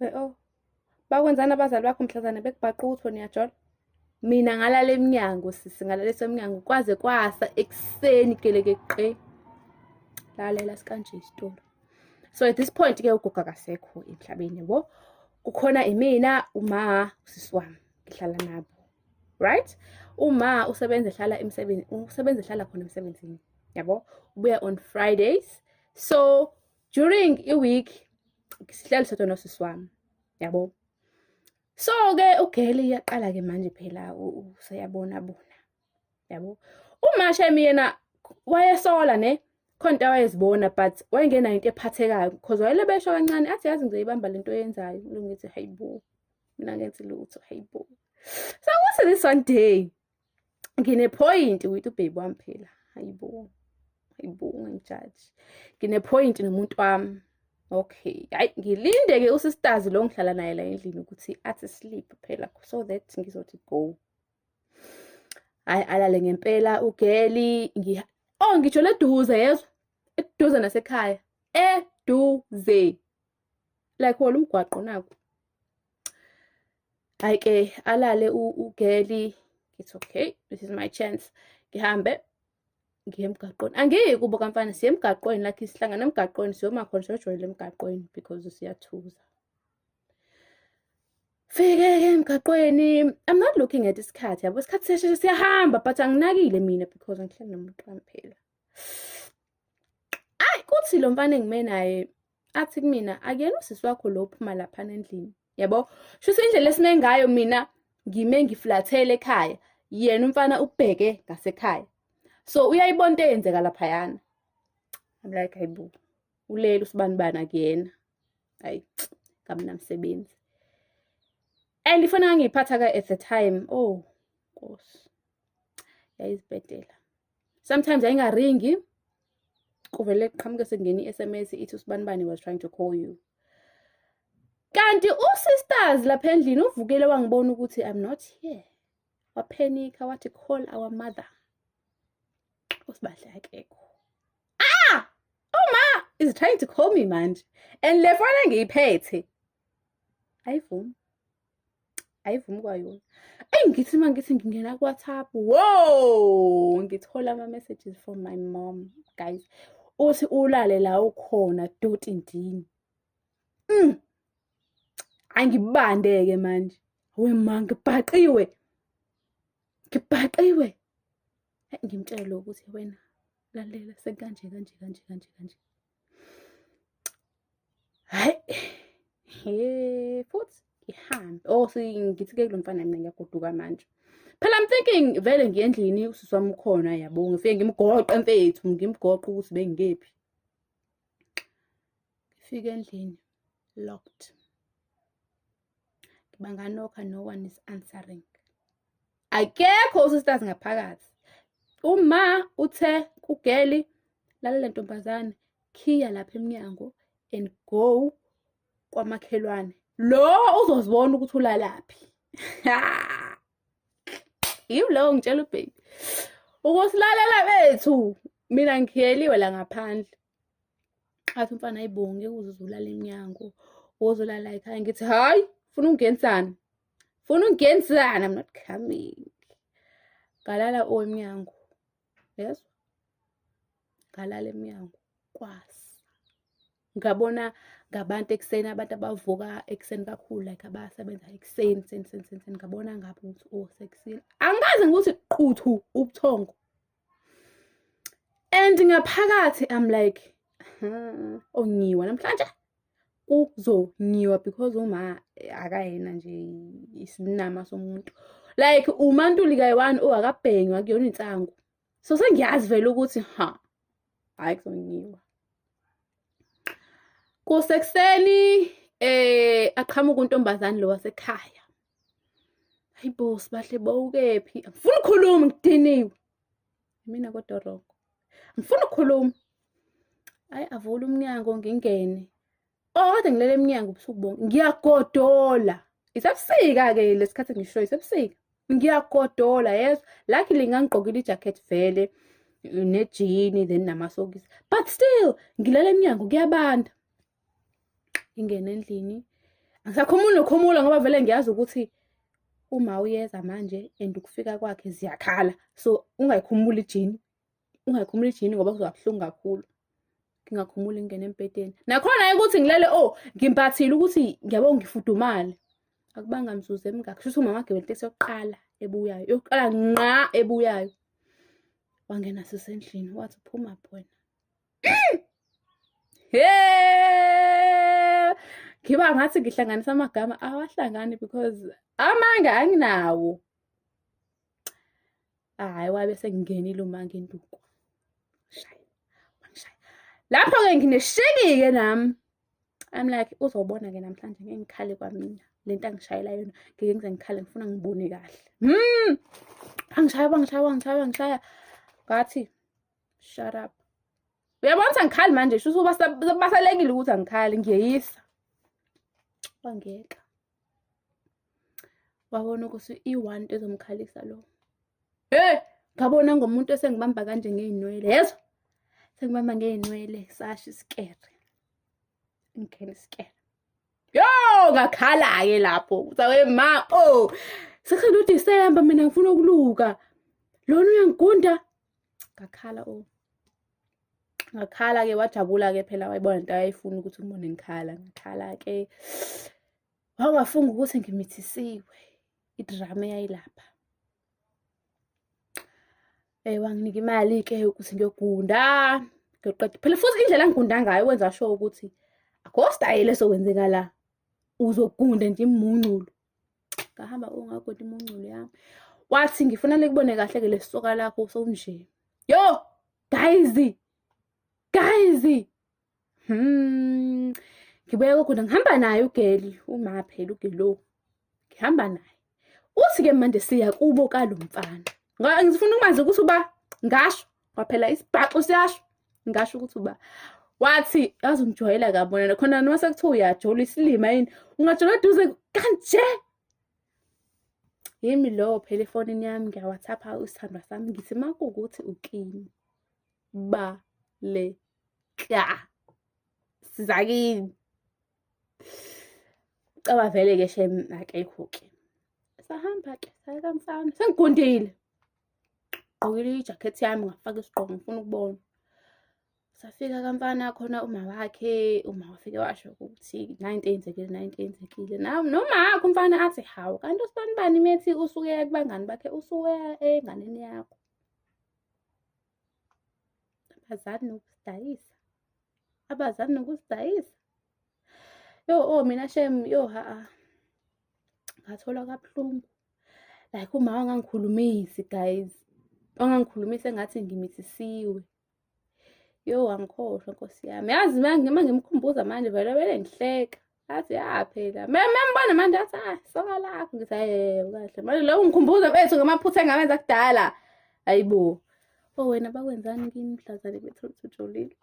Oh, bakwenzani abazali bakho mhlazane bekubhaqa ukuthi wena uyajola? Mina ngalala emnyango sisi, ngalala emnyango kwaze kwasa ekuseni gelekeqe. Lalela sikanje isitori. So at this point ke ugogo akasekho emhlabeni, yabo. Kukhona imina, uma, usisi wami, ngihlala nabo. Right? Uma usebenza ehlala emsebenzini, usebenza ehlala khona emsebenzini. Yabo? Ubuya on Fridays. So during a week sihlala sodwa nosisi wami. Yabo? So ke ugeli iyaqala ke manje phela useyabona bona. Yabo? Uma shame yena wayesola ne khona into awayezibona, but wayengenayo into ephathekayo because wayelebesho kancane athi, "Yazi ngizoyibamba lento oyenzayo." Ngithi, "Hayibo, mina ngenzi lutho, hayibo." So kuthi this one day ngine-point with ubaby wami phela, hayibo, hayibo, ungangijaji, ngine-point nomuntu wami. Okay, hayi, ngilinde-ke usisters lo ngihlala naye la endlini ukuthi athi sleep phela so that ngizothi go. Hayi, alale ngempela ugeli. Oh, ngijole eduze, yezwa, eduze nasekhaya, eduze like wona umgwaqo naku. Hayi ke, alale ugeli. Ngithi, "Okay, this is my chance." Ngihambe ngiye emgaqweni. Angiyi kubo kamfana, siye emgaqweni, like sihlangana emgaqweni, siyoma khona, siyojwayela emgaqweni because siyathuza. Fike-ke emgaqweni, I'm not looking at isikhathi, yabo, isikhathi siyashesha siyahamba, but anginakile mina because angihlali nomuntu wami phela. Ayi, kuthi lo mfana engime naye athi kumina, "Akuyena usisi wakho lo ophuma laphana endlini?" Yabo? Shuthi indlela esime ngayo, mina ngime ngiflathele ekhaya, yena umfana ubheke ngasekhaya. So uyayibona into eyenzeka laphayana. I'm like, "Hayibo, ulele usibanibani, akuyena." Hayi, ngamnamsebenzi. And ifoni engangiyiphatha-ke at the time, oh Nkosi, yayizibhedela. Sometimes yayingaringi, kuvele kuqhamuke sekungena i-SMS ithi usibanibani was trying to call you. Kanti usisters lapha endlini uvukile wangibona ukuthi I'm not here. Waphenikha wathi, "Call our mother. USibahle akekho." Ah! Uma is trying to call me manje. And le phone engiyiphethe ayivumi. Ayivumi kwayona. Eyi, ngithi uma ngithi ngingena ku-WhatsApp, wo, ngithola ama-messages from my mom, guys. Uthi, "Ulale la ukhona, doti ndini." Angibande-ke manje. We ma, ngibhaqiwe. Ngibhaqiwe. Ngimtshele ukuthi, "Wena, lalela, sekanje kanje kanje kanje kanje." Hhayi, he, futhi ngihambe. Oh, ngithi-ke kulo mfana, mina ngiyagoduka manje. Phela I'm thinking vele ngiye endlini, usisi wami ukhona, yabo. Ngifike ngimgoqe mfethu, ngimgoqe ukuthi bengikephi. Ngifike endlini, locked. Ngiba nganokha, no one is answering. Akekho usisters ngaphakathi. Uma uthe kugeli, "Lalela ntombazane, khiya lapha emnyango and go kwamakhelwane. Lo uzozibona ukuthi ulalaphi." Yimi lowo ngitshela ubaby. Ukusilalela bethu, mina ngikhiyeliwe la ngaphandle. Athi umfana, "Hayibo, ngeke uze ulale emnyango, uzolala ekhaya." Ngithi, "Hhayi, funa ungenisana. Funa ungenisana, I'm not coming." Ngalala emnyango. Yezwa? Ngalala emnyango kwasa. Ngabona ngabantu ekuseni, abantu abavuka ekuseni kakhulu, like abasebenza ekuseni, ekuseni, ekuseni, ekuseni, ngabona ngapho ukuthi oh, sekusile. Angikaze ngikuthi quthu ubuthongo. And ngaphakathi I'm like, onyiwa namhlanje, kuzonyiwa because uma akayena nje isinama somuntu. Like uMaNtuli kayi-one owakabhenywa kuyona insangu. So sengiyazi vele ukuthi ha, hhayi, kuzonyiwa. Kusekuseni aqhamuka untombazane lo wasekhaya. "Hayibo Sibahle, bowukephi?" Angifuni ukukhuluma, ngidiniwe. Mina kodwa wrong. Angifuni ukukhuluma. Hayi, avule umnyango ngingene. Oh, kade ngilele emnyango ubusuku bonke. Ngiyagodola. Isebusika-ke lesikhathi engishoyo, isebusika. Ngiyagodola, yezwa. Luckily ngangigqokile i-jacket vele nejini then namasokisi. But still ngilala emnyango, kuyabanda. Ngingena endlini. Angisakhumuli nokhumula ngoba vele ngiyazi ukuthi uma uyeza manje and ukufika kwakhe ziyakhala. So ungayikhumuli ijini. Ungayikhumuli ijini ngoba kuzoba buhlungu kakhulu. Ngingakhumuli ngingene embhedeni. Nakhona ukuthi ngilele oh ngimbathile ukuthi ngiyabo ngifudumale. Akubanga mzuzu emingakhi. Shuthi umama wagibela iteksi yokuqala ebuyayo. Yokuqala ngqa ebuyayo. Wangena sisendlini wathi phuma wena. He! Ngiba ngathi ngihlanganisa amagama awahlangani because amanga anginawo. Hhayi wabe sengingenile uma ngenduku. Shaya, wangishaya. Lapho-ke ngineshiki-ke nami. I'm like uzobona-ke namhlanje ngeke ngikhale kwamina. Le nto angishayela yona ngeke ngize ngikhale ngifuna ngibone kahle. Wangishaya, wangishaya, wangishaya, wangishaya. Ngathi shut up. Uyabona ukuthi angikhali manje, shuthi basalekile ukuthi angikhali, ngiyeyisa. Wangiyeka. Wabona ukuthi i-one into ezomkhalisa lo. Hey, ngabona ngomuntu esengibamba kanje ngey'nwele, yezwa? Sengibamba ngey'nwele, sasho isikere. Ngingena isikere. Yo, ngakhala-ke lapho. Kuthiwa ma, oh, sekuhlele uDisemba mina ngifuna ukuluka. Lona uyangigunda. Ngakhala oh. Ngakhala-ke wajabula-ke phela wayibona into ayayifuna ukuthi ngibone ngikhala. Ngakhala-ke. Wangafunga ukuthi ngimithisiwe. Idrama eyayilapha. Wanginika imali-ke ukuthi ngiyogunda. Ngiyoqeda. Phela futhi indlela angigunda ngayo wenza sure ukuthi akho sitayela esokwenzeka la. Uzogunda nje imunculo. Ngahamba ungagunda imunculo yami. Wathi ngifuna likubone kahle-ke lesisoka lakho sowunje. Yo, guys, guys. Ngibuya kogunda ngihamba naye ugeli, uma phela ugelo. Ngihamba naye. Uthi-ke manje siya kubo kalo mfana. Ngoba ngifuna ukumazi ukuthi uba ngasho, kwaphela isibhaxu siyasho. Ngasho ukuthi uba wathi yazi ungijwayela kabi wena khona noma sekuthiwa uyajola isilima yini ungajola eduze kanje. Yimi lowo phela efonini yami ngiya-WhatsApp isithandwa sami ngithi makuwukuthi ukimi baleka siza kini. Caba vele-ke shem akekho-ke. Sahamba-ke saya kamfana sengigundile. Gqokile ijakhethi yami ngafaka isigqoko ngifuna ukubona. Safika kamfana khona uma wakhe, uma wafike washo ukuthi nayi into eyenzekile, nayi into eyenzekile. Noma wakhe umfana athi hawu kanti usibani bani methi usuke kubangani bakhe usuke enganeni yakho. Abazali nokusidayisa. Abazali nokusidayisa. Yo, oh mina shem, yo ha a. Ngathola kabuhlungu. Like uma wangangikhulumisi guys. Wangangikhulumisa engathi ngimithisiwe. Yo angikhohlwa Nkosi yami. Yazi uma ngimkhumbuza manje vele vele ngihleka. Athi ya phela. Membona manje athi ah soka lakho ngithi hayi kahle. Manje lo ungikhumbuza mfethu ngamaphutha engawenza kudala. Hayibo. Oh wena bakwenzani kini mhlazane bethu ujolile?